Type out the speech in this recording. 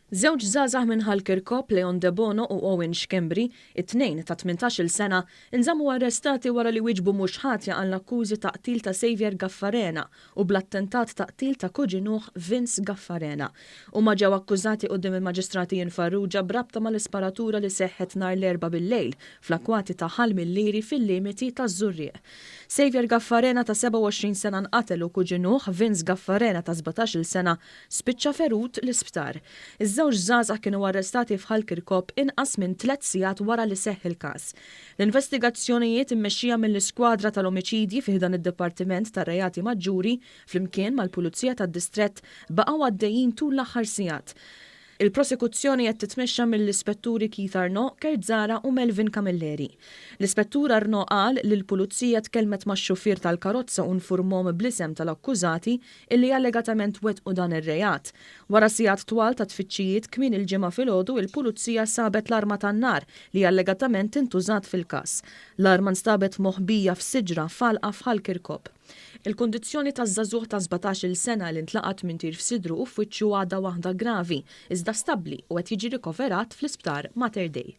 Żewġ żgħażagħ minn Ħal Kirkop, Leon Debono u Owen Schembri, it-tnejn ta' 18-il sena, inżammu arrestati wara li wieġbu mhux ħatja għall-akkużi ta' qtil ta' Saviour Gaffarena u bl-attentat ta' qtil ta' kuġinuh Vince Gaffarena. Huma ġew akkużati quddiem il-Maġistrat Ian Farrugia b'rabta mal-isparatura li seħħet nhar l-Erbgħa bil-lejl fl-akkwati ta' Ħal Millieri fil-limiti taż-Żurrieq. Saviour Gaffarena ta' 27 sena nqatel u kuġinuh Vince Gaffarena ta' 17-il sena spiċċa ferut l-isptar. Iż-żewġ żgħażagħ kienu arrestati f'Ħal Kirkop inqas minn tlett sigħat wara li seħħ il-każ. L-investigazzjonijiet immexxija mill-Iskwadra tal-Omiċidji fi ħdan id-Dipartiment tar-Reati Maġġuri flimkien mal-Pulizija tad-Distrett baqgħu għaddejjin tul l-aħħar sigħat. Il-prosekuzzjoni qed titmexxa mill-Ispetturi Keith Arnaud, Kurt Zahra u Melvin Camilleri. L-Ispettur Arnaud qal li l-Pulizija tkellmet max-xufier tal-karozza u nfurmhom bl-isem tal-akkużati illi allegatament wettqu dan ir-reat. Wara sigħat twal ta' tfittxijiet kmieni l-Ġimgħa filgħodu il-Pulizija sabet l-arma tan-nar li allegatament intużat fil-każ. L-arma nstabet moħbija f'siġra f'għalqa f'Ħal Kirkop. Il-kundizzjoni taż-żagħżugħ ta' 17-il sena li ntlaqat minn tir f'sidru u f'wiċċu għadha waħda gravi, iżda stabbli u qed jiġi rikoverat fl-Isptar Mater Dei.